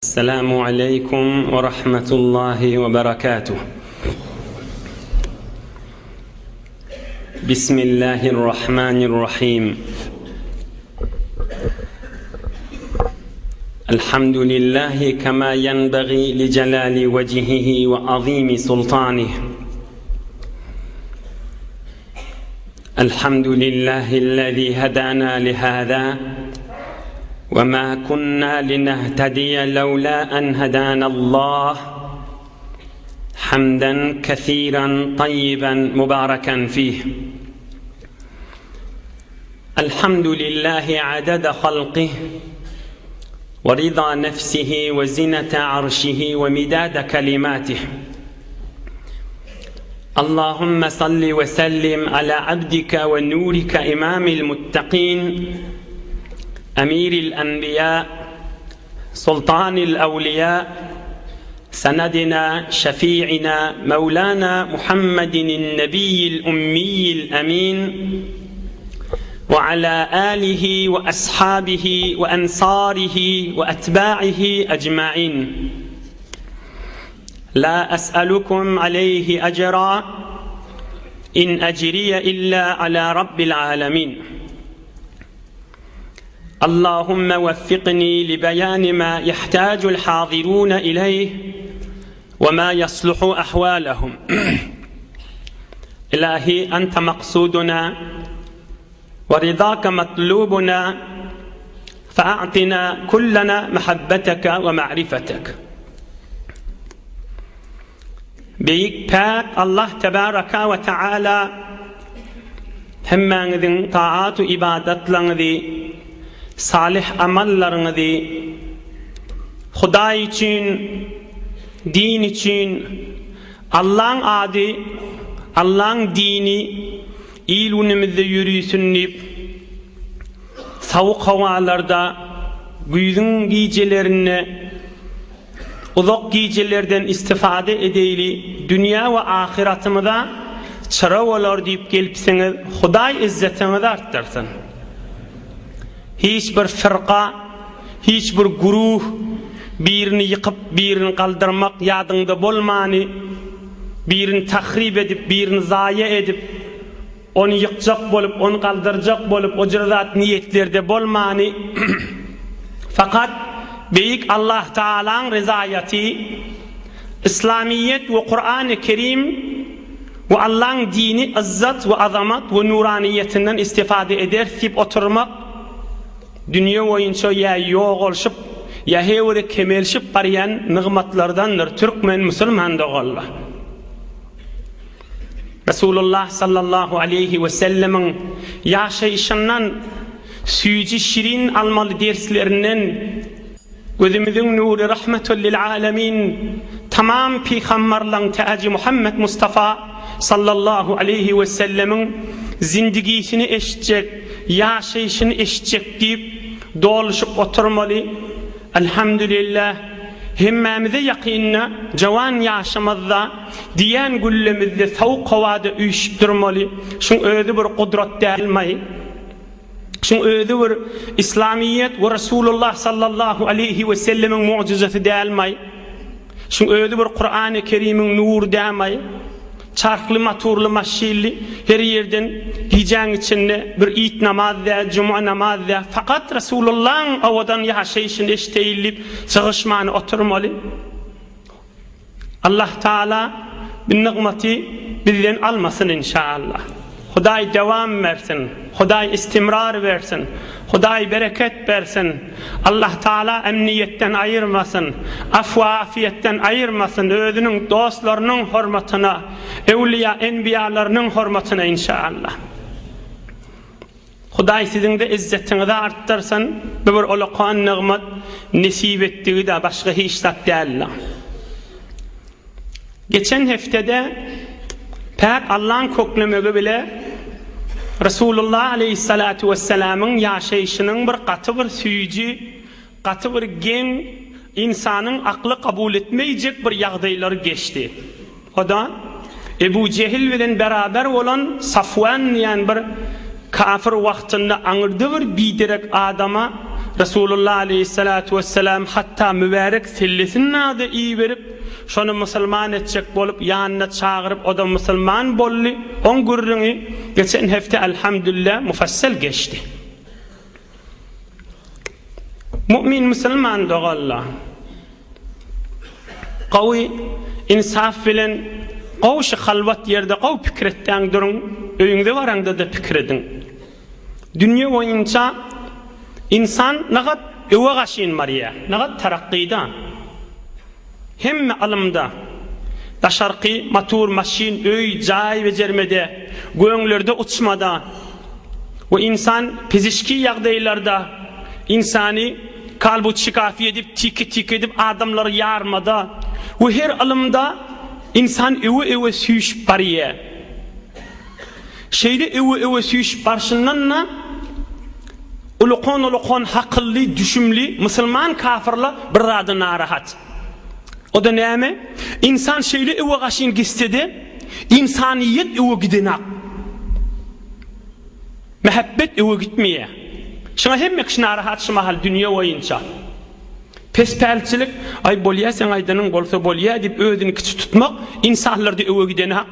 Esselamu aleýkum we rahmetullahi we berekatuh. Bismillahirrahmanirrahim. Elhamdülillahi kema yenbaghi li celali vecihihi ve azimi sultanih. Elhamdülillahillezî hedâna lihâzâ ve mâ kunnâ linehtediye levlâ en hedânallâh. Hamden kesîren tayyiben mübâreken fîh. Elhamdülillahi adede halqih ve rıza nefsihi ve zinete arşihi ve midade kelimatih. Allahümme salli ve sellim ala abdike ve nurike imamil muttakin emiril enbiya sultanil evliya senedina şefi'ina mevlana Muhammedin nebiyyil ummiyil emin ve ala alihi ve ashabihi ve ensarihi ve etba'ihi ecmain. La es'elukum aleyhi ecra in ecriye illa ala rabbil alemin. Allahümme veffikni li beyani ma yahtacul hazirun ileyh ve ma yasluhu ahvalehum. İlahi ente maksuduna ve ridake matlubuna fe'atina kullana mehabbeteke ve ma'rifetek. Beýik päk Allah tebaraka we taala hemmäňiziň taat-u ybadatlaryňyzy, salyh amallaryňyzy Hudaý üçin, din üçin, Allaň ady, Allaň dini il-günümizde ýörisin diýip, sowuk howalarda, güýzüň gijelerinde uzak gijelerden istifade edeýli, dünýä we ahyratymyza çyra bolar diýip gelipsiňiz, Hudaý yzzetiňizi artdyrsyn. Hiç bir fyrka, hiç bir guruh birini ýykyp, birini galdyrmak ýadyňda bolmany, birini tahryp edip, birini zaýa edip, Ony ýykjak bolup, ony galdyrjak bolup, o jyr zat niýetlerde bolmany, fakat Beýik Allah Tagalaň rezaýaty, Yslamyýet we Kurany Kerim we Allaň dini yzzat we azamat we nuranyýetinden istifade ederis diýip oturmak, dünýe boýunça ýa ýogalşyp, ýa heýwere kemelşip barýan nygmatlardandyr, türkmen musulman doganlar. Resulullah sallallahu aleýhi we sellemiň ýaşaýşyndan süýji şirin almaly derslerinden gözümiziň nury rahmetul lil alemin tamam pygambarlaň täji Muhammet Mustafa sallallahu aleýhi we sellemiň zindigisini eşitjek, ýaşaýşyny eşitjek diýip doluşyp oturmaly. Elhamdülillah hemmämize ýakynda jawan ýaşymyzda Diýen güllemizde sowuk howada üýşüp durmaly, şuň özi bir gudrat dälmaý? Şuň özi bir Islamyýet we Resulullah sallallahu aleýhi we sellemiň mugjyzasy dälmaý? Şuň özi bir Kurany Kerimiň nury dälmaý? Çarhly motorly maşynly her ýerden gijäň içinde bir it namaz däl, juma namaz däl, fakat Resulullahyň owadan ýaşaýşyny eşdeýin diýip sygyşman oturmaly. Allah Taala bu nygmaty bizden almasyn inşaallah. Hudaý dewam bersin. Hudaý istimrar bersin. Hudaý bereket bersin. Allah Taala emniýetden aýyrmasyn. Afw afiýetden aýyrmasyn özüniň dostlarynyň hormatyna, öwliýa enbiýalarynyň hormatyna inşaallah. Hudaý siziňde izzetiňizi artdyrsyn, bu bir ulakan nygmat, nesip etdigi-de başga hiç zat däldir. Geçen heftede päk Allaň köklemegi bile Resulullah aleýhissalatu wessalamyň ýaşaýşynyň bir gaty bir süýji, gaty bir geň, ynsanyň akly kabul etmeýjek bir ýagdaýlary geçdi. O-da, Ebu Jehil bilen beraber bolan Safwan diýen bir kafir wagtynda aňyrda bir biderek adama. Resulullah aleýhissalatu wessalam hatda mübärek sellesini-de iberip, şony musulman etjek bolup, ýanyna çagyryp, o-da musulman boldy. Oň gürrüňi geçen hepde elhamdülillah mufassal geçdi. Mu'min musulman doganlar! Gowy insaf bilen gowy şu halwat ýerde gowy pikir etýäň duruň, öýüňize baraňda-da pikir ediň. Dünýe boýunça ynsan nagat öwe gaşyn barýar, nagat tarakgyda. Hemme ylymda, daşarky matur, maşyn, öý, jaý bejermede, göňlerde uçmada we ynsan pizişki ýagdaýlarda ynsany kalbu çikafy edip, tiki-tiki edip adamlary ýarmada we her ylymda ynsan öwe-öwe süýşüp barýar. Şeýle öwe-öwe süýşüp barşyndan-da ulukan-ulukan hakylly, düşümli musulman kafyrlar bir zada narahat. O-da näme? Ynsan şeýle öwe gaşyn gitse-de, ynsanyýet öwe gidenak. Mähebbet öwe gitmeýär. Şuňa hemme kişi narahat şu mahal dünýe boýunça. Pespälçilik, aý bolýa seň aýdanyň bolsa bolýa diýip özüni kiçi tutmak ynsanlarda öwe gidenak.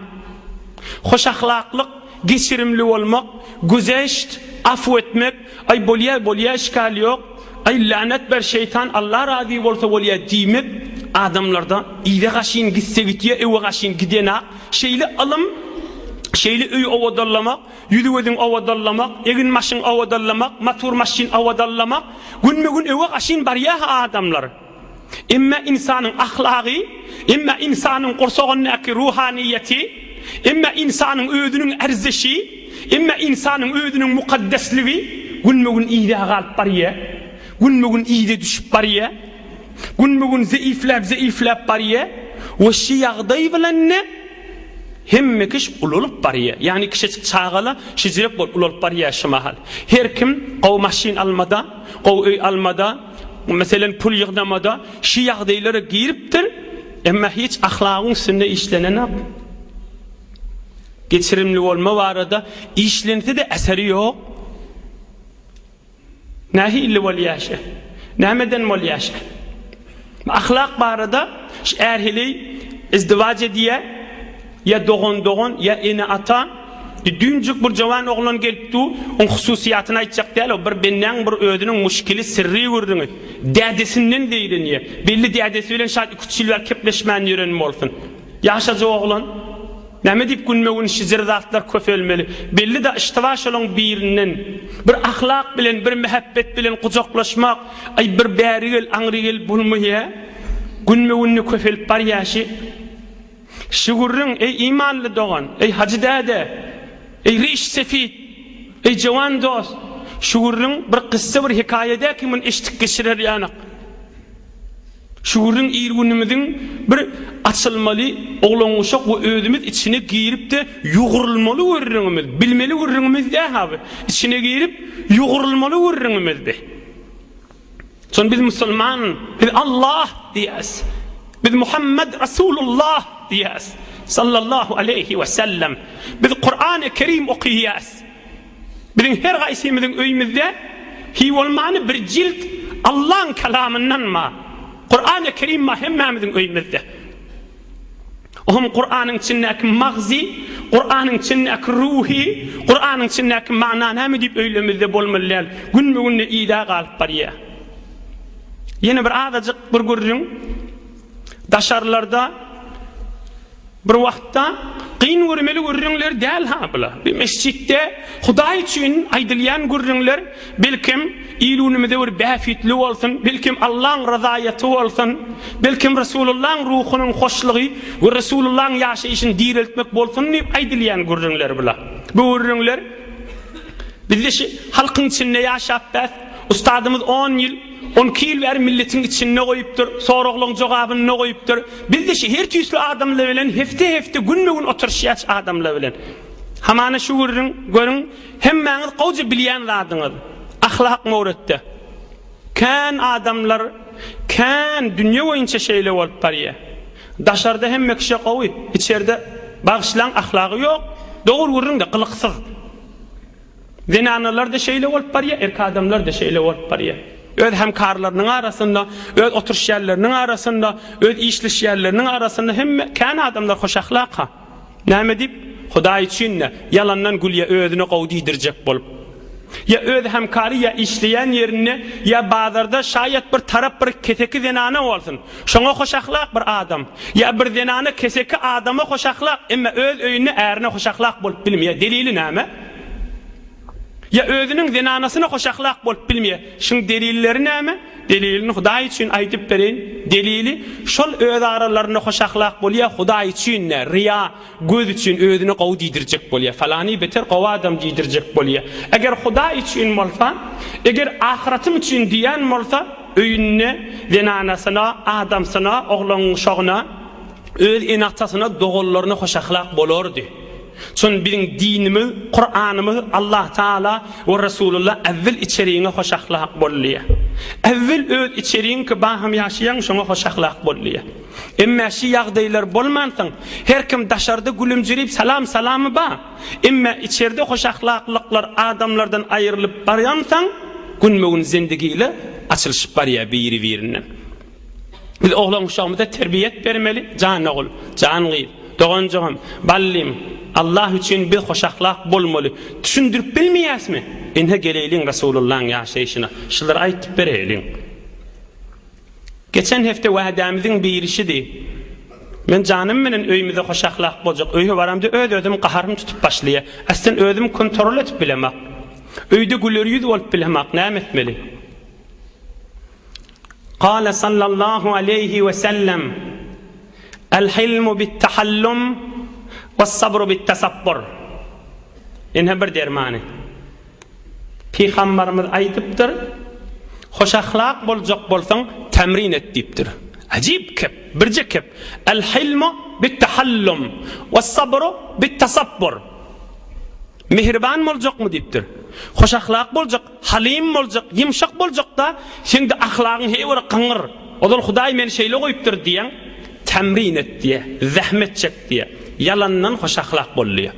Hoşahlaklyk, geçirimli bolmak, güzeşt, afu etmek, aý bolýa bolýa işgal ýok, aý länet ber şeýtan Alla razy bolsa bolýa diýmek adamlarda yza gaşyn gitse gitýä öwe gaşyn gidenak. Şeýle ylym, şeýle öý owadanlamak, Ýüzi-gözüň owadanlamak, egin-başyň owadanlamak, matur-maşyn owadanlamak, günbe-gün öwe gaşyn barýa-ha adamlar. Emme ynsanyň ahlagy, emme ynsanyň gursagyndaky ruhanyýeti, emme ynsanyň özüniň erzişi, emme ynsanyň özüniň mukaddesligi günbe-gün yza galyp barýa, günbe-gün yza düşüp barýa, günbe-gün zeýifläp-zeýifläp barýa we şi ýagdaý bilen-de, Hemme kiş ulalyp barýa. Ýagny kiçijik çagala şijirek bolup ulalyp barýa şu mahal. Her kim gowy maşyn almada, gowy öý almada, meselem pul ýygnamada şi ýagdaýlara giripdir, emma hiç ahlagyň üstünde işlenenok. Geçirimli bolma barada işlense-de eseri ýok. Nähili bolýa şe? Nämeden bolýa şe? Ahlak barada şu är-heleý izdiwaç edýä, ýa dogan-dogan, ýa ene-ata. Düýnjük bir jowan oglan gelip dur, oň hususyýatyny aýtjak däl, o bir bendäň bir özüniň muşkili syrry gürrüňi. Dädesinden zeýrenýä. Belli dädesi bilen şaýat iki-üç ýyl bäri kepleşmän ýören bolsun. Ýaşajyk oglan. Näme diýip günbe-gün şijir zatlar köpelmeli? Belli-de yştyba şolaň birinden. Bir ahlak bilen, bir mähebbet bilen gujaklaşmak, aý bir bäri gel, aňry gel bolmaýa. Günbe-günde köpelip barýa şi. Şi gürrüň, eý imanly dogan, eý hajy däde, eý riş sefit, eý jowan dost, şu gürrüň bir kyssa, bir hekaýa däl ki muny eşdip geçirer ýanak. Şu gürrüň ir-günümiziň bir açylmaly oglan-uşak we özümiz içine girip-de ýugrulmaly gürrüňimiz, bilmeli gürrüňimiz däl-ha bu. Içine girip ýugrulmaly gürrüňimiz bi. Şon biz musulman, biz Allah diýýäs. Biz Muhammed Rasulullah diýýäs. Sallallahu aleýhi we sellem. Biz Kurany Kerim okyýas. Biziň her haýsymyzyň öýümizde hiý bolmany bir jilt Allaň kalamyndan bar. Kurany Kerim bar hemmämiziň öýümizde. Ohm Kuranyň içindäki magzy, Kuranyň içindäki ruhy, Kuranyň içindäki mana näme diýip öýlemizde bolmaly däl. Günbe-günde yza galyp barýar. Ýene bir azajyk bir gürrüň. Daşarlarda bir wagtda kyn görmeli gürrüňler däl-ha bular. Bir mesjitde Hudaý üçin aýdylýan gürrüňler belkem il-günümize bir bähbitli bolsun, belkem Allaň razaýaty bolsun, belkem Resulullaň ruhunyň hoşlugy we Resulullaň ýaşaýşyny direltmek bolsun diýip aýdylýan gürrüňler bular. Bu gürrüňler bizde şu halkyň içinde ýaşap bäs, ustadymyz on ýyl 12 ýyl bäri milletiň içinde goýupdyr, soraglaryň jogabynda goýupdyr. Biz-de şu her tüýsli adamlar bilen hepde-hepde, günbe-gün oturyşýas adamlar bilen. Hamana şu gürrüň, görüň, hemmäňiz gowja bilýän zadyňyz. Ahlak möwretde. Kän adamlar, kän dünýe boýunça şeýle bolup barýar. Daşarda hemme kişi gowy, içerde, bagyşlaň, ahlagy ýok. Dogry gürrüň-de, gylyksyz. Zenanalar-da şeýle bolup barýar, erkek adamlar-da şeýle bolup barýar. Öz hemkarlarynyň arasynda, öz oturyşýanlarynyň arasynda, öz işleşýänleriniň arasynda hemme kän adamlar hoşahlak-ha. Näme diýip? Hudaý üçin-de, ýalandan gülýä özüne gowy diýdirjek bolup. Ýa öz hemkary ýa işleýän ýerinde, ýa bazarda şaýat bir tarap bir keseki zenana bolsun. Şoňa hoşahlak bir adam. Ýa bir zenana keseki adama hoşahlak, emma öz öýünde ärine hoşahlak bolup bilmeýär. Delili näme? Ýa özüniň zenanasyna hoşahlak bolup bilmeýär. Şuň delilleri näme? Delilini Hudaý üçin aýdyp bereýin. Delili, şol öz aralarynda hoşahlak bolýar, Hudaý üçin däl, ryýa, göz üçin özüne gowy diýdirjek bolýar. Falany beter gowy adam diýdirjek bolýar. Eger Hudaý üçin bolsa, eger ahyratym üçin diýen bolsa, öýünde zenanasyna, adamsyna, oglan-uşagyna, öz ene-atasyna, doganlaryna hoşahlak bolardy. Çün biziň dinimiz, Kuranymyz Allah Taala we Resulullah äwwel içeriňe hoş ahlak bol diýýär. Äwwel öz içeriňki baham ýaşaýaň şoňa hoş ahlak bol diýýär. Emmä şi ýagdaýlar bolmansoň her kim daşarda gülümjirip salam salamy ba. Emmä içerde hoş ahlaklyklar adamlardan aýrylyp barýansoň günbe-gün zendigiler açylyşyp barýar biri-birinden. Biz oglan-uşagymyza terbiýet bermeli, jan ogul, jan gyz, doganjygym, ballym, Allah üçin biz hoşahlak bolmaly. Düşündirip bilmeýäsmi? Ine geleýliň Resulullahyň ýaşaýşyna, şulary aýtyp bereýliň. Geçen hepde wädämiziň biri şidi. Men janym bilen öýümize hoşahlak boljak. Öýe baramda öz-özüm gaharym tutup başlaýar. Aslen özüm kontrol edip bilemak. Öýde güler ýüz bolup bilemak, näme etmeli? Kale sallallahu aleýhi we sellem, El-hilmu bit-tahallum wes-sabru bit-tasabbur. Ine bir dermany. Pygambarymyz aýdypdyr, Hoşahlak boljak bolsaň, temrin et diýipdir. Ajyp kep, birje kep. El-hilmu bit-tahallum wes-sabru bit-tasabbur. Mähriban boljakmy diýipdir. Hoşahlak boljak, Halym boljak, ýumşak boljak-da, seň-de ahlagyň heý bir gyňyr. Ozal Hudaý meni şeýle goýupdyr diýýäň, temrin et diýýär, zähmet çek diýýär. Ýalandan hoşahlak bol diýýär.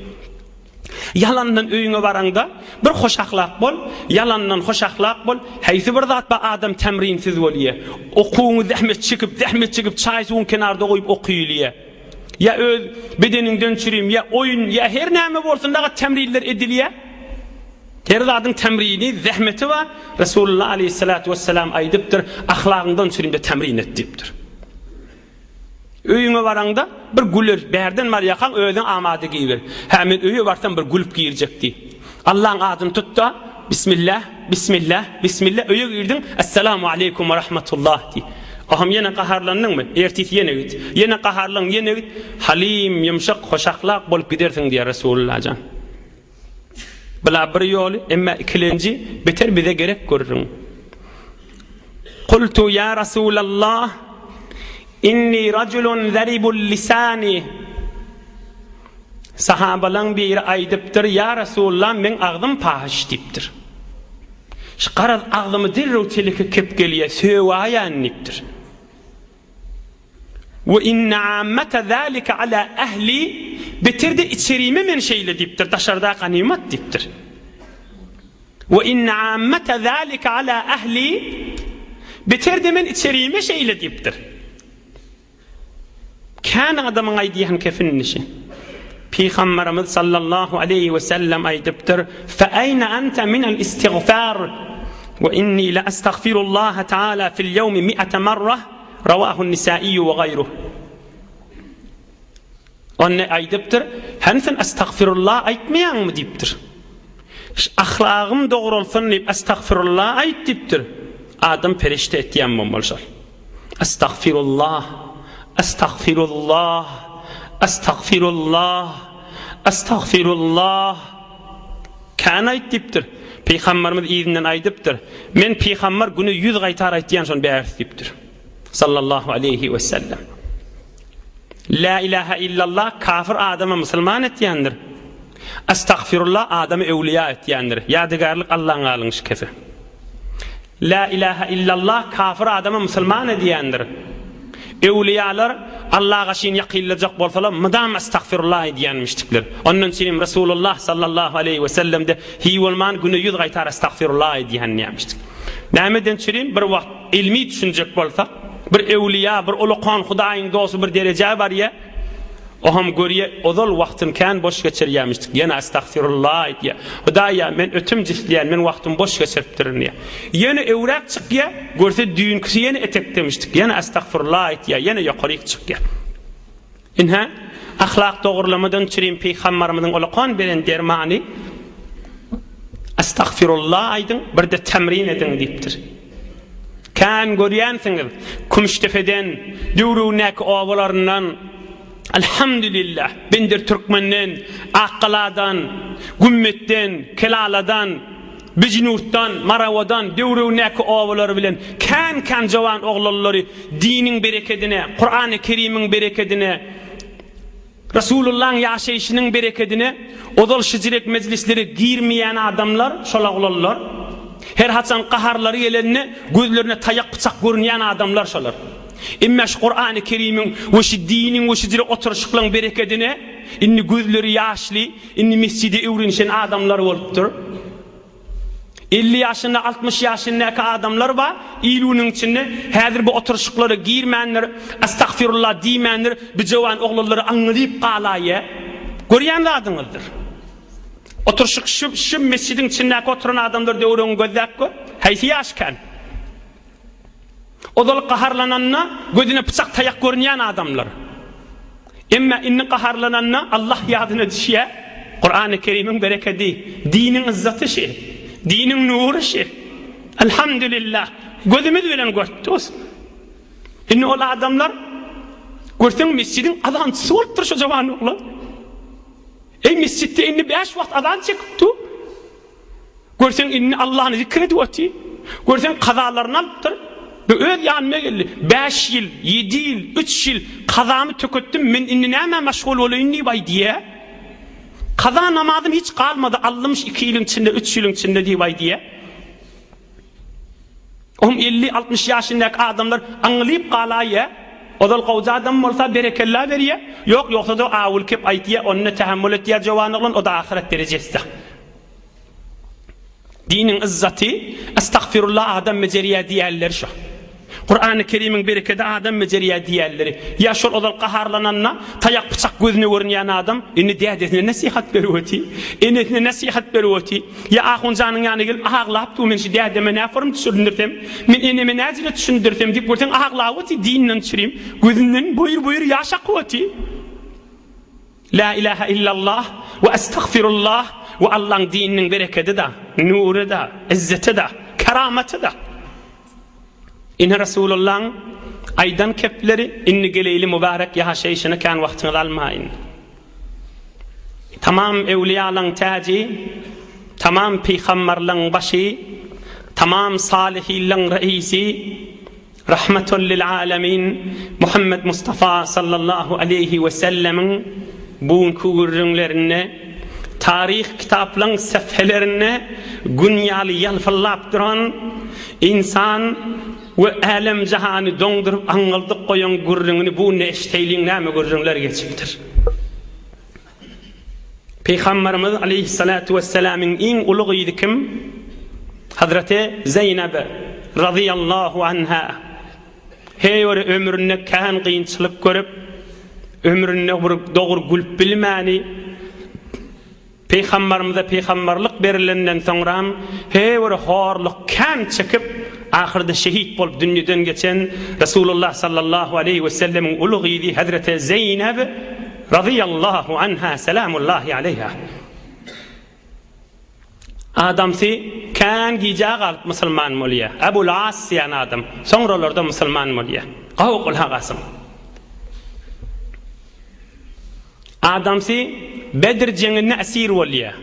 Ýalandan öýüňe baraňda bir hoşahlak bol, ýalandan hoşahlak bol. Haýsy bir zat bar adam temrinsiz bolýar. Okuwyňy zähmet çekip, zähmet çekip çaý-suwuň kenarda goýup okyýylýar. Ýa öz bedeniňden çürim, ýa oýun, ýa her näme bolsun dagy temrinler edilýär. Her zadyň temrini, zähmeti bar. Resulullah aleýhissalatu wessalam aýdypdyr, ahlagyňdan çürimde temrin et diýipdir. Öýüňe baraňda bir güler, bärden barýarkaň özüň amada giýiber. Hä men öýe barsam bir gülüp girjek diý. Allaň adyny tut-da, Bismillah, Bismillah, Bismillah öýe girdiň, Essalamu aleýkum we rahmetullah diý. Oham ýene gaharlandyňmy? Ertesi ýene git. Ýene gaharlan, ýene git. Halym, ýumşak, hoşahlak bolup gidersiň diýýär Resulullah jan. Bula bir ýoly, emma ikilenji beter bize gerek gürrüň. Kultu ýa Rasulallah, inni rajulun zaribul lisani. Sahabalaň biri aýdypdyr, Ýa Resulallah, meň agzym pahyş diýipdir. Şu garaz agzymy derrew teleke kep gelýär, sögäýän diýipdir. We inne ammete zalike ala ehli, beter-de içerime men şeýle diýipdir, daşarda ganymat diýipdir. We inne ammete zalike ala ehli, beter-de men içerime şeýle diýipdir. Kän adamyň aýdýan kefinmişi. Pygamberimiz sallallahu aleýhi we sellem aýdypdyr, Fe eýne ente minel istigfar we inni le estagfirullaha taala fil ýewmi mi'ete marra Rawahun Nisaiýu we gaýruh. Onda aýdypdyr, Hany sen estagfirullah aýtmaýaňmy diýipdir. Ahlagym dogralsyn diýip estagfirullah aýt diýipdir. Adam perişde etýän bolmaly şol. Estagfirullah, estagfirullah, estagfirullah, estagfirullah. Kän aýt diýipdir. Pygamberimiz yzyndan aýdypdyr. Men pygamber güne 100 gaýtar aýtýan şony bäris diýipdir. Sallallahu aleýhi we sellem. La ilaha illallah kafir adamy musulman etýändir. Estagfirullah adamy öwliýa etýändir. Ýadygärlik Allaň galyň şikesi. La ilaha illallah kafir adamy musulman edýändir. Öwliýalar Allaha gaşyn ýakynlajak bolsalar mydam estagfirullah edýänmişdikler. Ondan üçin Resulullah sallallahu aleýhi we sellemde hiý bolman güne 100 gaýtar estagfirullah edýän diýmişdik. Nämeden çürim bir wagt ilmi düşünjek bolsak, bir öwlüýa, bir ulakan Hudaýyň dosty bir derejä barýa, o hem görýä, ozal wagtyny kän boş geçirýämişdik, ýene estagfirullah aýdýa. Hudaýa men ötünç isleýän, men wagtymy boş geçiripdirin diýýä. Ýene öwräk çykýa, görse düýnküsi ýene etekdemişdik, ýene estagfirullah aýtýa, ýene ýokaryk çykýa. Ine, ahlak dogrulamadan çürim Pygambarymyzyň ulakan beren dermany, Estagfirullah aýdyň, bir-de temrin ediň diýipdir. Kän görýänsiňiz, Kümüşdepeden, döwrügindäki obalaryndan, Elhamdülillah, Bender Türkmenden, Akgaladan, Gümmetden, Kelaladan, Bijnurtdan, Marawadan, döwrügindäki obalary bilen kän-kän jowan oglanlary Diniň berekedine, Kurany Kerimiň berekedine, Resulullahyň ýaşaýşynyň berekedine ozal şijirek mejlislere girmeýän adamlar şol oglanlar. Her haçan gaharlary gelende gözlerine taýak-pyçak görünýän adamlar şolar. Emma şu Kurany Kerimiň we şu diniň we şijirek oturyşyklaryň berekedine indi gözleri ýaşly, indi mesjide öwrenişen adamlar bolupdyr. 50 ýaşynda, 60 ýaşyndaky adamlar bar, il-günüň içinde, häzir bu oturyşyklara girmändir, Estagfirullah diýmändir, bu jowan oglanlary aňňylyp galaýýa. Görýän zadyňyzdyr. Oturyşyk şu, şu mesjidiň içindäki oturan adamlar döwrüňi gözläp gör, haýsy ýaş kän? Ozal gaharlananda gözüne pyçak taýak görünýän adamlar. Emma indi gaharlananda Allah ýadyna düşýär. Kurany Kerimiň berekedi, diniň yzzaty şi, diniň nury şi. Elhamdülillah. Gözümiz bilen görüp durus. Indi ol adamlar görseň mesjidiň azançysy bolupdyr şu jawan oglan. Ey mesjitde indi 5 wagt azan çekip dur. Görseň indi Allany zikr edip otyr. Görseň kazalaryny alypdyr. Bu öz ýanyma geldi. 5 ýyl, 7 ýyl, 3 ýyl kazamy töketdim. Men indi nämä meşgul bolaýyn diýip aýdýar. Kaza namazym hiç galmady. Aldymyş 2 ýylyň içinde, 3 ýylyň içinde diýip aýdýar. Ohm 50-60 ýaşyndaky adamlar aňlyp galaýýar. Ozal gowja adam bolsa berekella berýär. Ýok, ýogsa-da awul kep aýtýar, onda tähemmül etýär jowan oglan, o-da ahyret derejesi. Diniň yzzaty, Estagfirullah adam bejerýär diýýärler şo. Kurany Kerimiň berekedi adam bejerýär diýýärleri. Ýa şol ozal gaharlananda taýak pyçak gözüne görünýän adam indi dädesine nesihat berip oty, enesine nesihat berip oty. Ýa ahunjanyň ýanyna gelip aglap dur men şu dädeme näform düşündirsem, men eneme näjele düşündirsem diýip görseň aglap oty dinden çürim, gözünden boýur-boýur ýaş akyp oty. La ilahe illallah we estagfirullah we Allaň dininiň berekedi-da, nury-da, izzeti-da, keramaty-da. Ine Resulullaň aýdan kepleri, indi geleýli mübarek ýaşaýşyna kän wagtyňyzy almaýyn. Tamam öwliýalaň täji, tamam pygambarlaň başy, tamam salyhinlaň reisi, Rahmetun lil alemin Muhammed Mustafa sallallahu aleýhi we sellemiň bu günki gürrüňlerinde taryh kitaplaň sefhelerinde gün ýaly ýalpyldap duran ynsan we älem jahany doňduryp aňňyldyk goýan gürrüňini bu günde eşdeýliň näme gürrüňler geçipdir. Pygamberimiz aleýhissalatu wessalamyň iň uly gyzy kim? Hazreti Zeýneb razyýallahu anha. Heý bir ömründe kän kynçylyk görüp, ömründe bir dogry gülüp bilmäni, Pygamberimize pygamberlik berilenden soňram heý bir horluk kän çekip, ahyrda şehit bolup dünýeden geçen Resulullah sallallahu aleýhi wesellemiň uly gyzy Hazreti Zeýneb Razyýallahu anha selamullahi aleýha. Adamsy kän gijä galyp musulman bolýar. Ebul As diýen adam soňralarda musulman bolýar. Gowy gulak asyň. Adamsy Bedr jeňinde esir bolýar.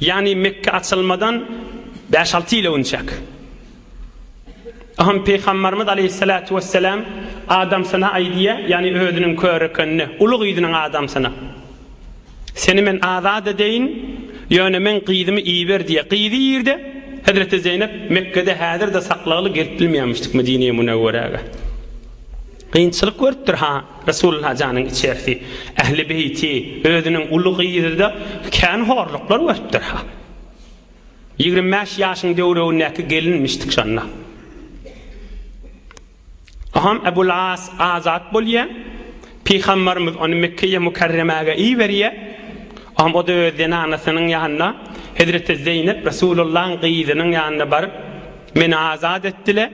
Ýagny Mekge açylmadan 5-6 ýyl öňçäk. Oňam Pygambarymyz aleýhissalatu wessalam adamsyna aýdýar, ýagny özüniň körekenine, uly gyzynyň adamsyna. Seni men azat edeýin, ýöne meň gyzymy iber diýýär. Gyzy irde, Hezreti Zeýnep Mekgede häzir-de saklagly gelip bilmeýärmişdik Medine-i Münewweräge. Kynçylyk görüpdir ha Resulullah janyň içersi, ähli beýti, özüniň uly gyzy-da kän horluklar görüpdir ha. 25 ýaşyň döwregindäki gelinmişdik şonda. Oham Ebul As azat bolýa. Pygambarymyz ony Mekgeýe Mükerremäge iberýä. Oham o-da öz zenanasynyň ýanyna, Hezreti Zeýnep Resulullahyň gyzynyň ýanyna baryp, Meni azat etdile.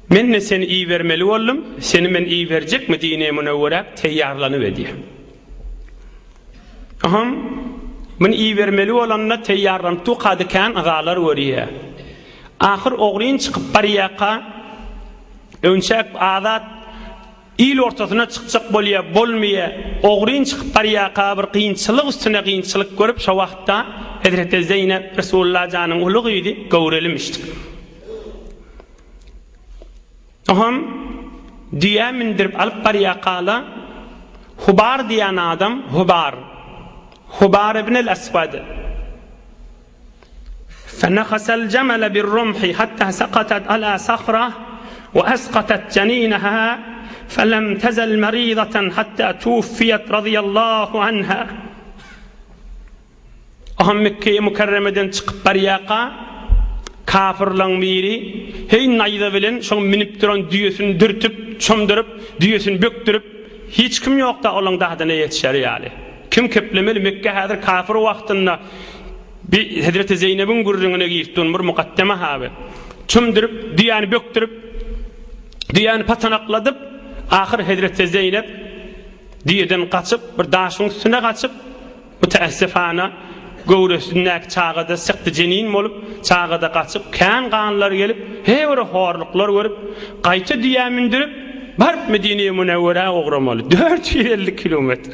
Men-de seni ibermeli boldum. Seni men iberjek Medine-i Münewweräk teýýarlanyp edýä. Oham muny ibermeli bolanda teýýarlanyp durkady kän yzalar görýä. Ahyr ogryn çykyp barýaka, öňçäk azat il ortasyna çykjak bolýa, bolmaýa. Ogryn çykyp barýaka bir kynçylyk üstüne kynçylyk görüp, şo wagtda Hezreti Zeýnep Resulullah janyň uly gyzy göwrelimişdi. Oňam düýä mündürip alyp barýakala Hubar diýen adam Hubar, Hubar ibn el-Aswad. Fenahasal jamala bir-rumhi hatta sakatat ala sahra we asqatat janinaha felem tezel meridatan hatta tuwfiyat radiyallahu anha. Oňam Mekgeýi Mükerremeden çykyp barýarka, kafyrlaň biri, heý, naýza bilen şoň münüp duran düýesini dürtüp, çomduryp, düýesini bökdürip, hiç kim ýok-da olaň dadyna ýetişer ýaly. Kim keplemeli, Mekge häzir kafyr wagtynda, bi Hezreti Zeýnebiň gürrüňine girip durun, bir mukaddeme haby. Çümdürip, düýäni bökdürip, düýäni patanakladyp, ahyr Hezreti Zeýnep düýeden gaçyp, bir daşyň üstüne gaçyp, Mütäessifana, göwresindäki çaga-da sykdy jenin bolup, çaga-da gaçyp, kän ganlar gelip, he bir horluklar görüp, gaýta düýä mündürip, baryp Medine-i Münewwerä ugramaly. 450 kilometr.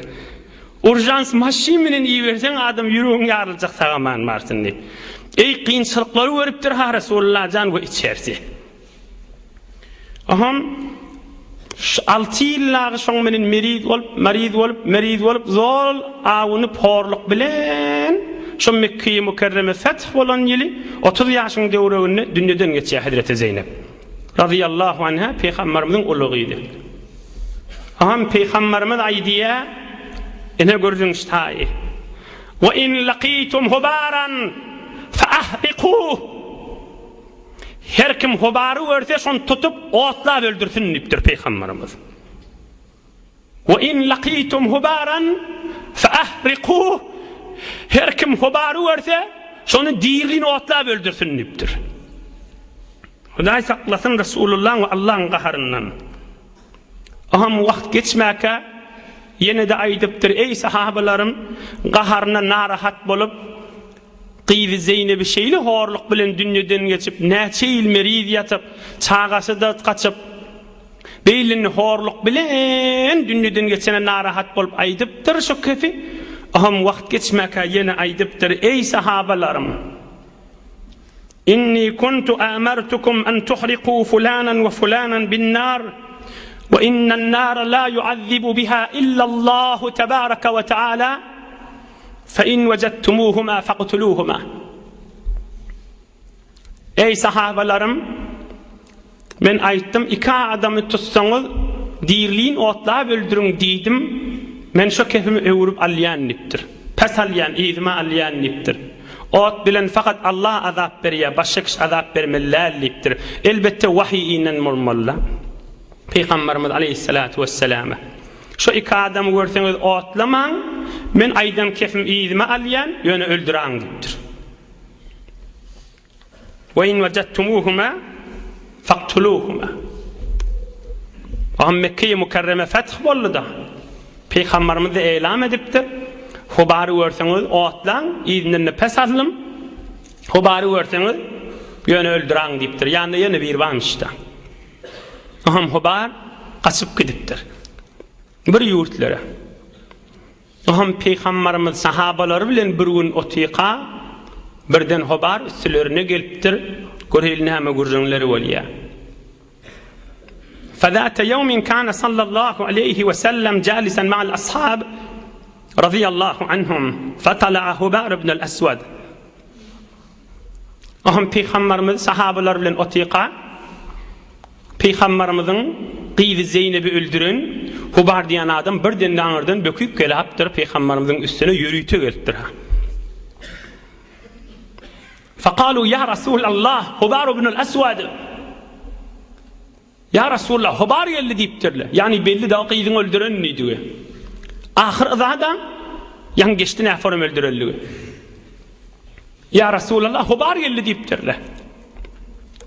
Urjans maşyn bilen iberseň adam ýüregiň ýaryljak sag-aman barsyn diýip. Eý, kynçylyklary görüpdir ha Resulullah jan we içersi. Aham şu alty ýyl dagy şoň menen meriz bolup, mariz bolup, meriz bolup, zol awunyp horluk bilen şo Mekgeýi Mükerreme feth bolan ýyly 30 ýaşyň döwreginde dünýeden geçýär Hezreti Zeýnep. Razyýallahu anha Pygamberimiziň uly gyzy. Aham Pygamberimiz aýdýar, ine gürrüň ştaýy. Wa in laqitum hubaran fa ahriquh. Her kim Hubary görse, şony tutup, otlap öldürsin diýipdir Pygamberimiz. Wa in laqitum hubaran fa ahriquh. Her kim Hubary görse, şony dirlin otlap öldürsin diýipdir. Hudaý saklasyn Resulullahyň we Allahyň gaharyndan. Oňam wagt geçmäkä ýene-de aýdypdyr, Eý sahabalarym, gaharyna narahat bolup, Gyzy Zeýnebi şeýle horluk bilen dünýeden geçip, näçe ýyl meriz ýatyp, çagasy-da gaçyp, beýlini horluk bilen dünýeden geçene narahat bolup aýdypdyr şu kefi. Oňam wagt geçmäkä ýene aýdypdyr, Eý sahabalarym! Inni kuntu amartukum an tuhriku fulanan we fulanan bin-nar we innan-nara la yuazzibu biha illa Allahu tebaraka we taala fe in wejadtumuhuma faqtuluhuma. Eý sahabalarym! Men aýtdym, iki adamy tutsaňyz, dirlin otlap öldüriň diýdim, men şo kefimi öwrüp alýan diýipdir. Pes alýan, yzyma alýan diýipdir. Ot bilen fakat Allah azap berýär, başga kişi azap bermeli däl diýipdir. Elbetde wahyý inen bolmaly-da. Pygamberimiz aleýhissalatu wesselama. Şo iki adamy görseňiz otlamaň, men aýdan kefimi yzyma alýan, ýöne öldüraň diýipdir. Ve in wejadtumuhuma faktuluhuma. Oňa Mekge-i Mükerreme feth boldy-da. Pygamberimiz-de elam edipdir. Hubary görseňiz otlaň, yzyndan-da pes alnym. Hubary görseňiz ýöne öldüraň diýipdir. Ýanynda ýene biri barmyş-da. Oňam Hubar gaçyp gidipdir. Bir ýurtlara. Oňam Pygambarymyz sahabalary bilen bir gün otyka, birden hobar üstülerine gelipdir, göreli näme gürrüňler bolýar. Fezate ýewmin kana sallallahu aleýhi we sellem jalisen ma'al ashab radiyallahu anhum fetala'a Hubar ibn al-Aswad. Oňam Pygambarymyz sahabalar bilen otyka, Pygambarymyzyň gyzy Zeýnebi öldüren Hubar diýen adam birden-de aňyrdan böküp gelipdir, Pygambarymyzyň üstüne ýörite gelipdir. Fekalu ýa Rasulallah, Hubar ibnul Aswad. Ýa Rasulallah, Hubar geldi diýipdirler. Ýagny belli da gyzyň öldüren diýdigi. Ahyr yzada ýaňy geçdi näforum öldürenligi. Ýa Rasulallah, Hubar geldi diýipdirler.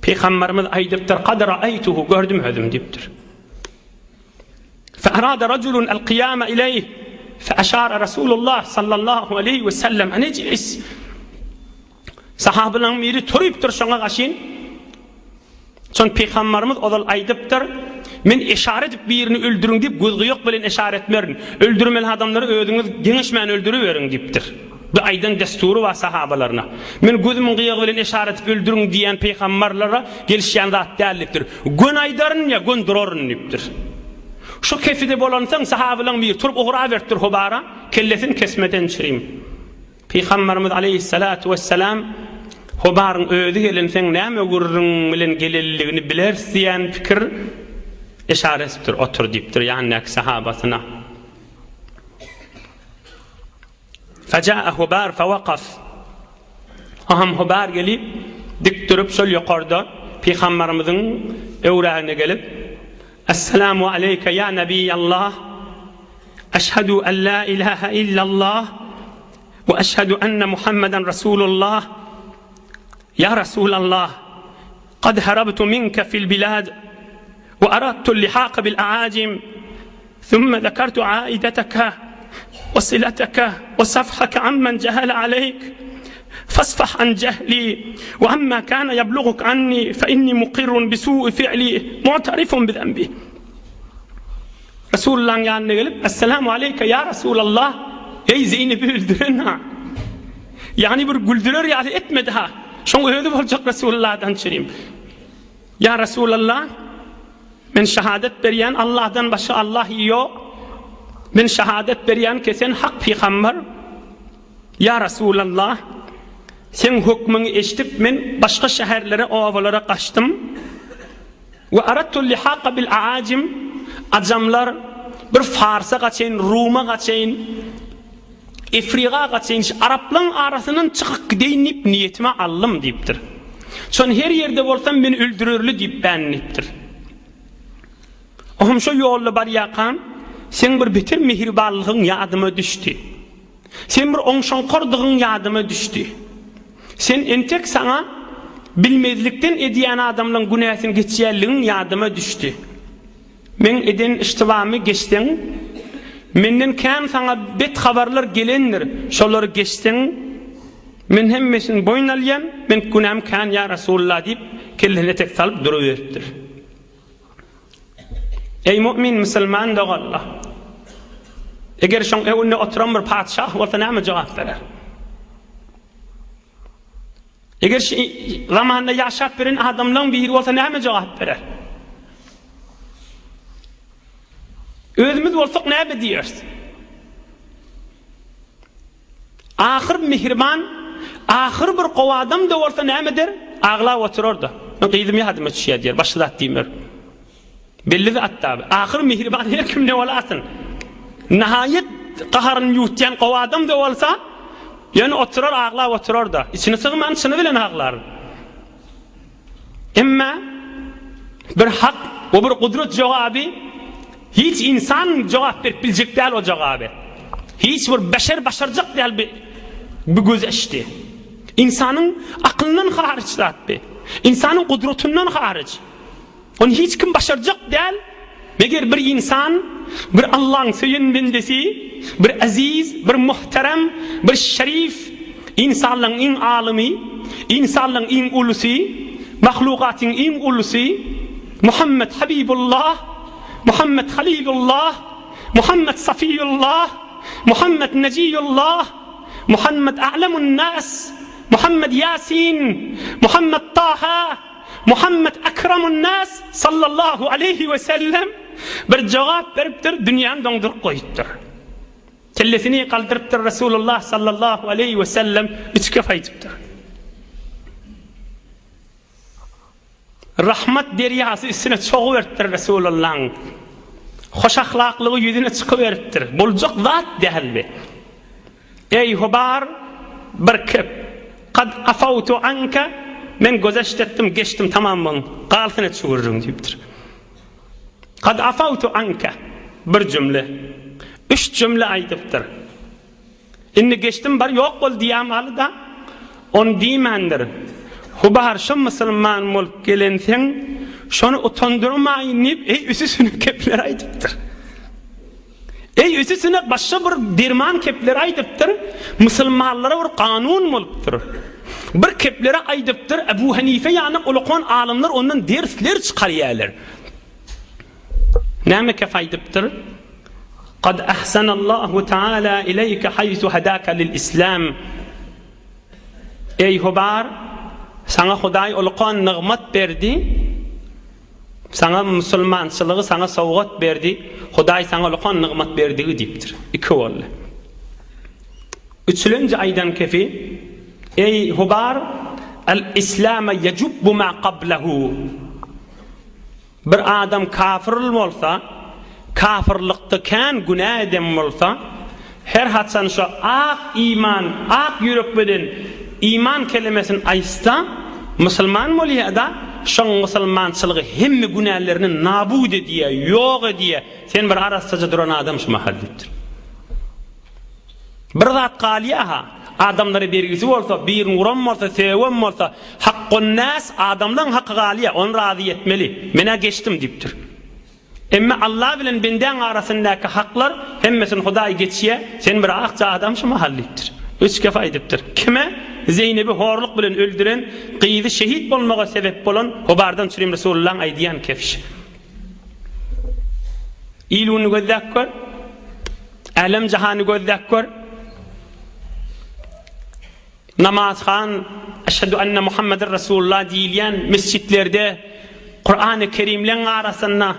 Pygamberimiz aýdypdyr, Kad ra'aytuhu, gördüm özüm diýipdir. Fe-arada rajulun el-qiyama ileyh, fe-aşara Rasulullah sallallahu aleyhi we sellem an ijlis. Sahabalaryň biri turypdyr şoňa gaşyn. Şon Pygamberimiz ozal aýdypdyr, Men eşara edip birini öldüriň diýip göz gyýak bilen eşara etmerin. Öldürmeli adamlary özüňiz geňeşmän öldüriberiň diýipdir. Bu aýdan dessury bar sahabalaryna. Men gözümiň gyýagy bilen eşara edip öldüriň diýen pygamberlere gelişýän zat däl diýipdir. Gön aýdaryn ýa gön duraryn diýipdir. Şu kefide bolansoň sahabalaryň biri turup ugraberipdir Hubara, kellesini kesmeden çirim. Pygamberimiz aleýhissalatu wessalam Hubaryň özi gelenseň näme gürrüň bilen gelenligini bileris diýen pikir eşara edipdir, otur diýipdir ýanyndaky sahabasyna. Feja'a Hubar fewakaf. Aham Hubar gelip, dik durup şol ýokarda Pygamberimiziň öwrägine gelip, Esselamu aleýke ýa Nebiýallah, eşhedü en la ilahe illallah we eşhedü enne Muhammeden Resulullah. Ýa Resulallah, kad harabtu minke fil bilad we aradtu lihaka bil aajim. Thumma zekertu aideteke we sileteke we safhake ammen jehele aleyk. Fasfah an jehli we amma kana ýebluguk anni fe inni mukirrun bi su'i fi'li mu'tarifun bi zenbi. Resulullahyň ýanyna gelip, Esselamu aleýke ýa Resulallah, eý Zeýnebi öldüren ha. Ýagny bir güldürer ýaly etmedi ha. Şoň özi boljak Resulullahdan çürim. Ýa Resulallah, men şahadat berýän Allahdan başga Allah ýok. Men şahadat berýän ki sen hak pygamber. Ýa Resulallah, seň hökmüňi eşidip men başga şäherlere, obalara gaçdym. We aradtu lihaqa bil aajim, ajamlar, bir Farsa gaçaýyn, Ruma gaçaýyn, Efriga gaçaýyn, şu araplaň arasyndan çykyp gideýin diýip niýetime aldym diýipdir. Şon her ýerde bolsam meni öldürerli diýip bän diýipdir. Ohm şo ýolda barýakam seň bir beter mehribanlygyň ýadyma düşdi. Sen bir oňşaňkardygyň ýadyma düşdi. Sen entek saňa bilmezlikden edýän adamlaň günäsini geçýänligiň ýadyma düşdi. Meň eden yştybamy geçseň, menden kän saňa bet habarlar gelendir, şolary geçseň, men hemmesini boýun alýan, men günäm kän ýa Resulallah diýip, kellesine etek salyp duruberipdir. Eý mu'min musulman doganlar! Eger şoň öňünde oturan bir patyşah bolsa näme jogap berer? Eger şu zamanda ýaşap beren adamlaryň biri bolsa näme jogap berer? Özümiz bolsak näme diýeris? Ahyr mihriban, ahyr bir gowy adam-da bolsa näme eder? Aglap oturar-da. Men gyzym ýadyma düşýär diýer, başga zat diýmer. Belli zat-da. Ahyr mihriban her kim ne bolasyn. Nahaýat gaharyny ýuwutýan gowy adam-da bolsa, ýöne oturar, aglap oturar-da. Içini sygman, çyny bilen aglar. Emma bir hak we bir gudrat jogaby hiç insan jogap berip biljek däl o jogaby. Hiç bir beşer başarjak däl bi bu gözeşdi. Insanyň aklyndan haryç zat bi. Insanyň gudratyndan haryç. Ony hiç kim başarjak däl. Meger bir ynsan, bir Allaň söýen bendesi, bir eziz, bir muhterem, bir şerif, ynsanlaryň iň alymy, ynsanlaryň iň ulusy, mahlugatyň iň ulusy, Muhammet Habibullah, Muhammet Halilullah, Muhammet Safiýullah, Muhammet Nejiýullah, Muhammet A'lemun nas, Muhammet Ýasin, Muhammet Taha, Muhammet Akramun nas sallallahu aleýhi we sellem bir jogap beripdir, dünýäni doňduryp goýupdyr. Kellesini galdyrypdyr Resulullah sallallahu aleýhi we sellem üç gep aýdypdyr. Rahmat derýasy üstüne çoguberipdir Resulullahyň. Hoş ahlaklygy ýüzüne çykyberipdir. Boljak zat däl bi. Eý Hubar, bir kep. Kad afawtu anka, men gözeşt etdim, geçdim, tamam boň, galsyn et şu gürrüň diýipdir. Kad afawtu anka, bir jümle. Üç jümle aýdypdyr. Indi geçdim bar ýok bol diýämaly-da, ony diýmändir. Hubar şo musulman bolup gelenseň, şony utandyrmaýyn diýip, eý üsüsine kepler aýdypdyr. Eý üsüsine başga bir derman kepler aýdypdyr, musulmanlara bir kanun bolupdyr. Bir kepleri aýdypdyr, Ebu Hanife ýaly ulakan alymlar ondan dersler çykarýarlar. Näme kef aýdypdyr? Kad ahsanallahu taala ileýke haýsu hadaka lil islam. Eý Hubar, saňa Hudaý ulkan nygmat berdi. Saňa musulmançylygy saňa sowgat berdi. Hudaý saňa ulkan nygmat berdigi diýipdir. Iki boldy. Üçülenji aýdan kefi, Eý Hubar, al islama yejubbu ma qablahu. Bir adam kafyrl bolsa, kafyrlykda kän günä eden bolsa, her haçan şo ak iman, ak ýürek bilen iman kelemesini aýtsa, musulman bolýa-da, şoň musulmançylygy hemme günälerini nabut edýä, ýok edýä, sen bir arassaja duran adam şu mahal diýipdir. Bir zat galýa-ha, adamlara bergisi bolsa, birini uran bolsa, sögen bolsa, Hakkunnäs, adamlaň haky galýa, ony razy etmeli. Men-ä geçdim diýipdir. Emme Alla bilen bendäň arasyndaky haklar, hemmesini Hudaý geçýä, sen bir akja adam şu mahal diýipdir. Üç kef aýdypdyr. Kime? Zeýnebi horluk bilen öldüren, gyzy şehit bolmaga sebep bolan Hubardan çürim Resulullaň aýdýan kefşi. Il-gününi gözläp gör. Älem-jahany gözläp gör. Namazhan, Eşhedü enne Muhammeden Resulullah diýilýän mesjitlerde, Kurany Kerimleň arasynda,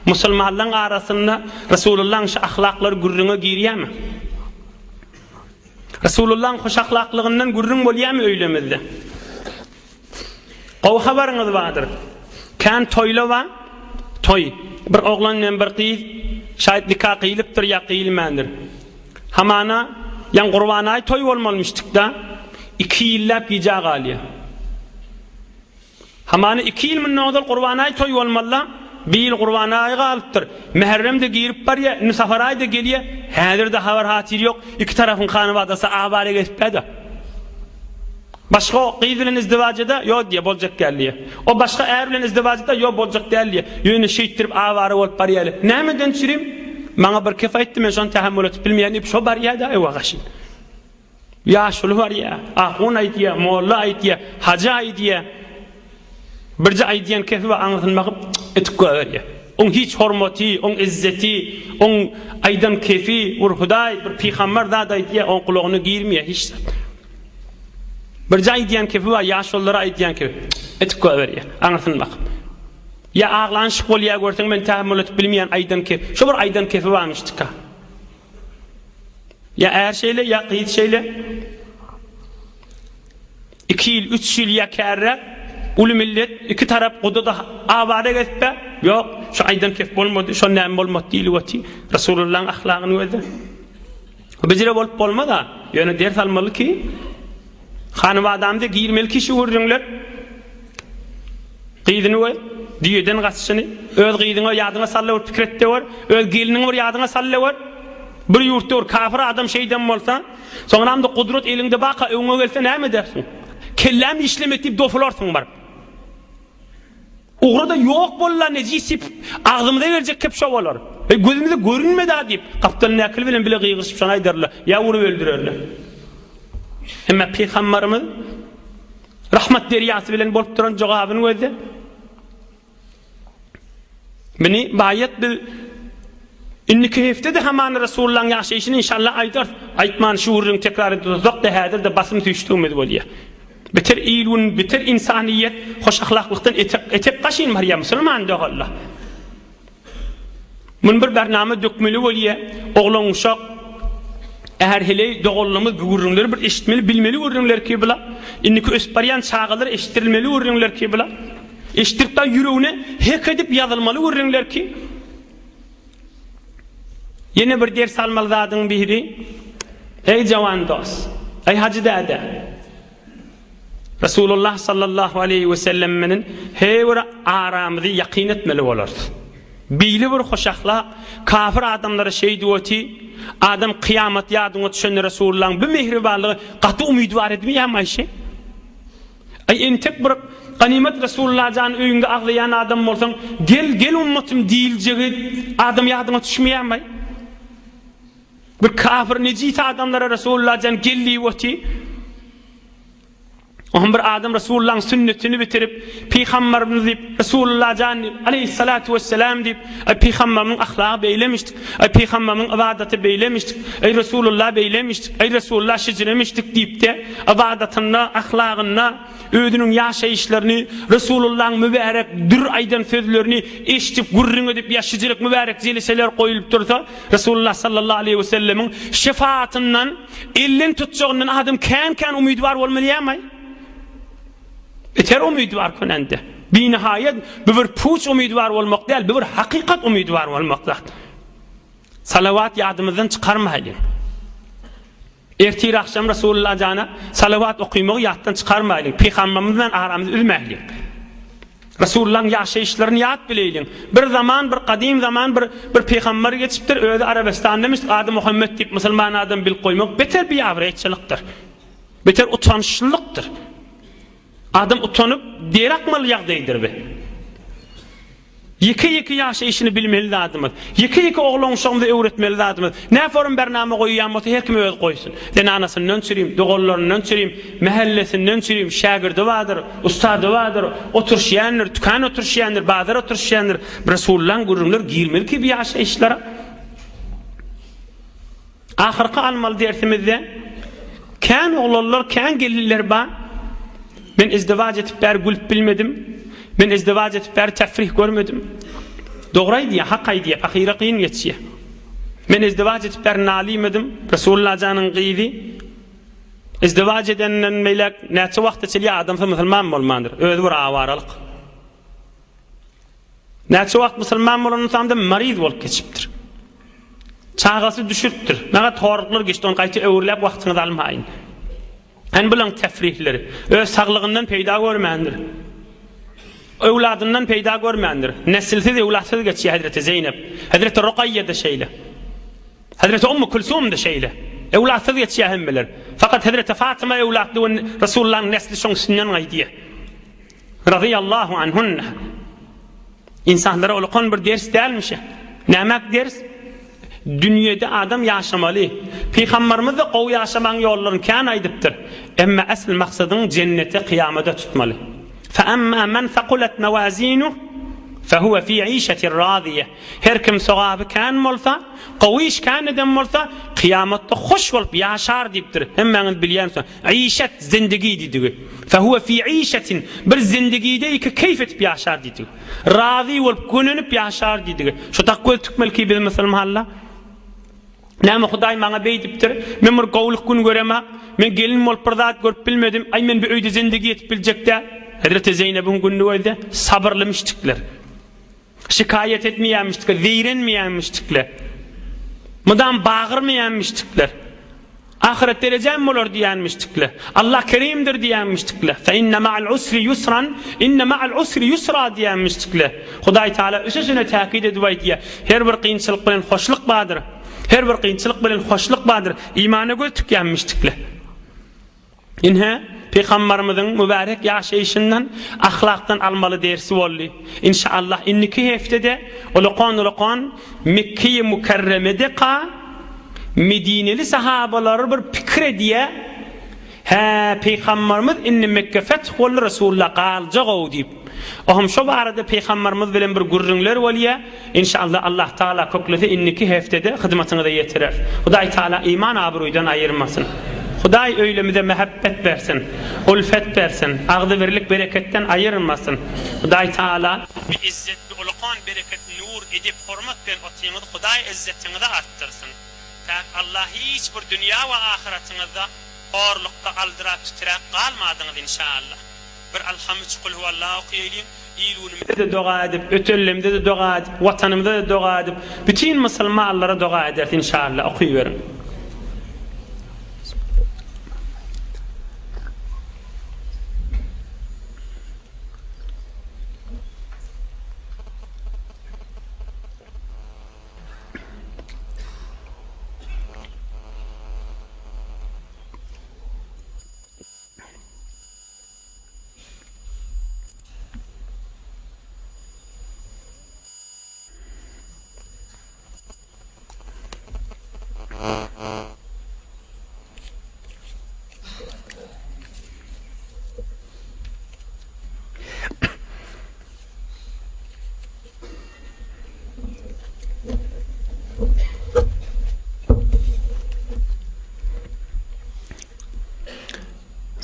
musulmanlaryň arasynda Resulullahyň şu ahlaklary gürrüňe girýärmi? Resulullahyň hoşahlaklygyndan gürrüň bolýarmy öýlemizde? Gowy habaryňyz bardyr. Kän toýla bar. Toý. Bir oglan bilen bir gyz şaýt nika gyýylypdyr ýa gyýylmändir. Hamana, ýaň Gurbanaý toý bolmalymyşdyk-da. Iki ýylläp gijä galýar. Hamana iki ýyl mundan ozal Gurbanaý toý bolmaly-da. Bir ýyl Gurbanaý galypdyr. Mährem-de girip barýar, indi Safaraý-da gelýär. Häzir-de habar-hatyr ýok. Iki tarapyň hanabadasy awara gezipä-de. Başga gyz bilen izdiwajada, ýok diýýär, boljak däl diýýär. O başga är bilen izdiwajada, ýok boljak däl diýýär. Ýöne şeýtdirip awara bolup barýarlar. Nämeden çürim? Maňa bir kef aýtdy, men şony tähemmül edip bilmeýän diýip, şo barýar-da, ewa gaşyn. Ýaşuly barýar, ahun aýdýar, molla aýdýar, hajy aýdýar. Birje aýdýan kefi bar, aňyrsyny bakyp, etip goýberýär. Oň hiç hormaty, oň izzeti, oň aýdan kefi, bir Hudaý, bir pygamber zat aýdýar, oň gulagyna girmeýär hiç zat. Birje aýdýan kefi bar, ýaşululara aýdýan kefi, etip goýberýär, aňyrsyny bakyp. Ýa aglanyşyk bolýar görseň, men tähemmül edip bilmeýän aýdan kefi, şo bir aýdan kefi barmyşdyka. Ýa är şeýle, ýa gyz şeýle. Iki ýyl, üç ýyl ýa kärräk, uly millet, iki tarap guda-da awara gezipä, ýok, şu aýdan kef bolmady, şo näme bolmady diýlip otyr. Resulullahyň ahlagyny gözle. Bijire bolup bolmaz-a, ýöne ders almaly ki, hanybadamyza girmeli ki şu gürrüňler. Gyzyny we düýeden gaçyşyny, öz gyzyňa ýadyňa sal-da bir pikir et-de gör, öz gelniňi bir ýadyňa sal-da gör. Bir ýurtda bir kafir adam şeýden bolsa, soňramda gudrat eliňde baka öňüňe gelse näme edersiň? Kelläm işlemedi diýip dofularsyň baryp. Ugra-da ýok bol-la nejis diýip, agzymyza geljek kep şo bolar. Eý gözümize görünme-da diýip, gapdalyndakylar bilen bile gygyryşyp şony aýdarlar, ýa urup öldürerler. Emma pygambarymyz Rahmat derýasy bilen bolup duran jogabyny gözle. Meni baýat biz indiki hepde-de hamana Resulullahyň ýaşaýşyny inşallah aýdarys. Aýtman şu gürrüňi tekrar edip dursak-da häzir-de basym süýşdügimiz bolýar. Beter il-gün, beter ynsanyýet hoş ahlaklykdan etek, etek gaşyn barýar musulman doganlar. Muny bir bernama dökmeli bolýa. Oglan uşak, är heleý doganlarymyz bu gürrüňleri bir eşitmeli, bilmeli gürrüňler ki bula. Indiki ösüp barýan çagalara eşitdirilmeli gürrüňler ki bula. Eşitdirip da ýüregine hek edip ýazylmaly gürrüňler ki. Ýene bir ders almaly zadyň biri, eý jawan dost, eý hajy däde. Resulullah sallallahu aleýhi we sellem menen her bir aramyzy ýakyn etmeli bolarys. Beýle bir hoşahlak kafir adamlara şeýdip oty, adam kyýamat ýadyňa düşende Resulullahyň bu mähribanlygy gaty umydwar etmeýärmi Aýşe? Aý entek bir ganymat Resulullah jan öýüňde agzaýan adam bolsaň, gel, gel ummatym diýiljegi adam ýadyňa düşmeýärmi? Bir kafir nejis adamlara Resulullah jan gel diýip oty. Oňa bir adam Resulullahyň sünnetini bitirip, Pygamberimiz diýip, Resulullah jan diýip, aleýhissalatu wesselam diýip, aý pygamberimiň ahlagy beýlemişdik, aý pygamberimiň ybadaty beýlemişdik, aý Resulullah beýlemişdik, aý Resulullah şejiremişdik diýip-de, ybadatynda, ahlagynda özüniň ýaşaýyşlaryny, Resulullahyň mübärek dür aýdan sözlerini eşidip, gürrüň edip ýa şejirek mübärek jeleseler goýulyp dursa, Resulullah sallallahu aleýhi wesellemiň şefaatyndan, Elden tutjagyndan adam kän-kän umydwar bolmalyamaý? Beter umydwar könende. Binihaýat bu bir puç umydwar bolmak däl, bu bir hakykat umydwar bolmak zat. Salawat ýadymyzdan çykarmaýlyň. Ertir agşam Resulullah jana salawat okymagy ýatdan çykarmaýlyň. Pygamberimiz bilen aramyzy üzmäýliň. Resulullahyň ýaşaýyşlaryny ýat bileýliň. Bir zaman bir gadym zaman bir bir pygamber geçipdir, özi Arabistandamyş, ady Muhammet diýip musulman adam bilip goýmak beter biabraýçylykdyr. Beter utançlylykdyr. Adam utanyp der akmaly ýagdaýdyr bi. Ýeke-ýeke ýaşaýşyny bilmeli zadymyz. Ýeke-ýeke oglan-uşagymyza öwretmeli zadymyz. Nä forum bernama goýýan bolsa her kim özi goýsun. Zenanasyndan çürim, doganlaryndan çürim, mähellesinden çürim, şägirdi bardyr, ussady bardyr, oturyşýandyr, tükan oturyşýandyr, bazar oturyşýandyr. Resullaň gürrüňleri girmeli ki bu ýaşaýyşlara. Ahyrky almaly dersimizde kän oglanlar, kän gelinler bar. Men izdiwaç edip bäri gülüp bilmedim. Men izdiwaç edip bäri tefrih görmedim. Dogry aýdýar, hak aýdýar, pahyra kyn geçýär. Men izdiwaç edip bäri nalymadym. Resulullah janyň gyzy izdiwaç edenden beýläk näçe wagta çenli adamsy musulman bolmandyr. Özi bir awaralyk. Näçe wagt musulman bolanyndan maryz bolup geçipdir. Çagasy düşüripdir. Maňa horluklar geçdi, ony gaýta öwürläp wagtyňyzy almaýyn. Hany bulaň tefrihleri? Öz saglygyndan peýda görmändir. Öwladyndan peýda görmändir. Nesilsiz, öwlatsyz geçýär Hezreti Zeýnep. Hezreti Rukaýýa-da şeýle. Hezreti Ummu Kulsum-da şeýle. Öwlatsyz geçýär hemmeler. Fakat Hezreti Fatyma öwlatly we Resulullahyň nesli şoň üstünden gaýdýar. Razyýallahu anhunna. Ynsanlara ulakan bir ders dälmişe. Nämäk ders? Dünýede adam ýaşamaly. Pygambarymyz-da gowy ýaşamagyň ýollaryny kän aýdypdyr. Emma esl maksadyň jennete kyýamada tutmaly. Fe emma men sakulet mewazinuh fe huwe fi işetin raziýe. Her kim sogaby kän bolsa, gowy iş kän eden bolsa, kyýamatda hoş bolup ýaşar diýipdir. Hemmäňiz bilýänsiňiz. Işet, zindigi diýdigi. Fehuwe fi işetin, bir zindigide iki keýf edip ýaşar diýdigi. Razy bolup, gönenip ýaşar diýdigi. Şu tak göz tükmeli ki biz musulmanlar. Näme Hudaý maňa beýdipdir? Men bir gowulyk gün göremak. Men gelin bolup bir zat görüp bilmedim. Aý men bu öýde zindigi edip biljek däl. Hezreti Zeýnebiň gününi gözle, sabyrly müşdikler. Şikaýat etmeýänmişdikler, zeýrenmeýänmişdikler. Mydam bagyrmaýanmişdikler. Ahyret derejäm bolar diýýänmişdikler. Allah kerimdir diýýänmişdikler. Fe inne ma'al usri ýusran, inne ma'al usri ýusra diýýänmişdikler. Hudaý Teala üstesine täkit edip aýdýar. Her bir kynçylyk bilen hoşluk bardyr. Her bir kynçylyk bilen hoşluk bardyr. Imana göz tikýänmişdikler. Ine, Pygambarymyzyň mübärek ýaşaýşyndan, ahlakdan almaly dersi boldy. Inşaallah indiki heftede ulakan-ulakan Mekgeýi Mükerremedeka Medineli sahabalary bir pikir edýär, Hä, Pygambarymyz indi Mekge feth boldy, Resulullah galjak-ow diýip. Ohm şo barada Pygambarymyz bilen bir gürrüňler bolýar. Inşallah Allah Taala köklese indiki heftede hyzmatyňyza ýetirer. Hudaý Taala iman abruýdan aýyrmasyn. Hudaý öýlemize mähebbet bersin, ulfet bersin, agzybirlik bereketden aýyrmasyn. Hudaý Taala bi izzet bi ulakan bereket nur edep hormat bilen otyňyz Hudaý izzetiňizi artdyrsyn. Päk Allah hiç bir dünýä we ahyratyňyzda horlukda aldyrap titräp galmadyňyz inşallah. Bir Alham üç Kulhuwallah okaýalyň, il-günümize-de doga edip, ötellemze-de doga edip, Watanymyza-da doga edip, bütin musulmanlara doga ederis inşallah, okyberiň.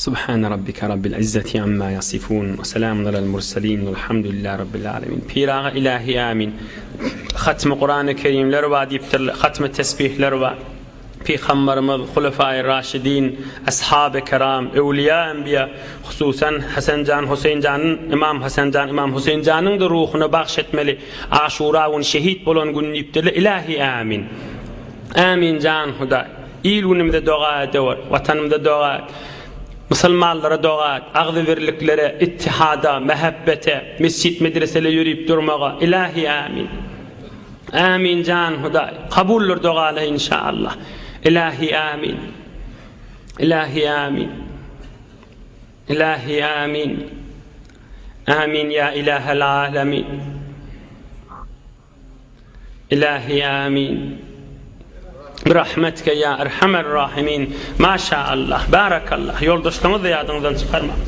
Subhane rabbike rabbil izzeti amma yasifun we selamun alel murselin velhamdülillahi rabbil alemin. Pir aga ilahi amin. Hatmy Kurany Kerimler bar diýipdirler, hatmy tesbihler bar. Pygamberimiz, Hulefai Raşidin, Ashaby Kiram, Öwliýa Enbiýa, hususan Hasan jan, Huseýn janyň, Ymam Hasan jan, Ymam Huseýn janyň-da ruhuna bagş etmeli. Aşura güni şehit bolan gün diýipdirler. Ilahi amin. Amin jan Hudaý. Il-günümize doga edewer, Watanymyza doga et. Musulmanlara doga et, agzybirliklere, ittihada, mähebbete, mesjit-medreselere ýörip durmaga. Ilahi amin. Amin jan Hudaý. Kabuldyr dogalar inşallah. Ilahi amin. Ilahi amin. Ilahi amin. Amin ya ilahel alemin. Ilahi amin. Birahmetke ya erhamer rahimin. Maşa Allah. Barakallah. Ýoldaşlaryňyzy ýadyňyzdan çykarmaň.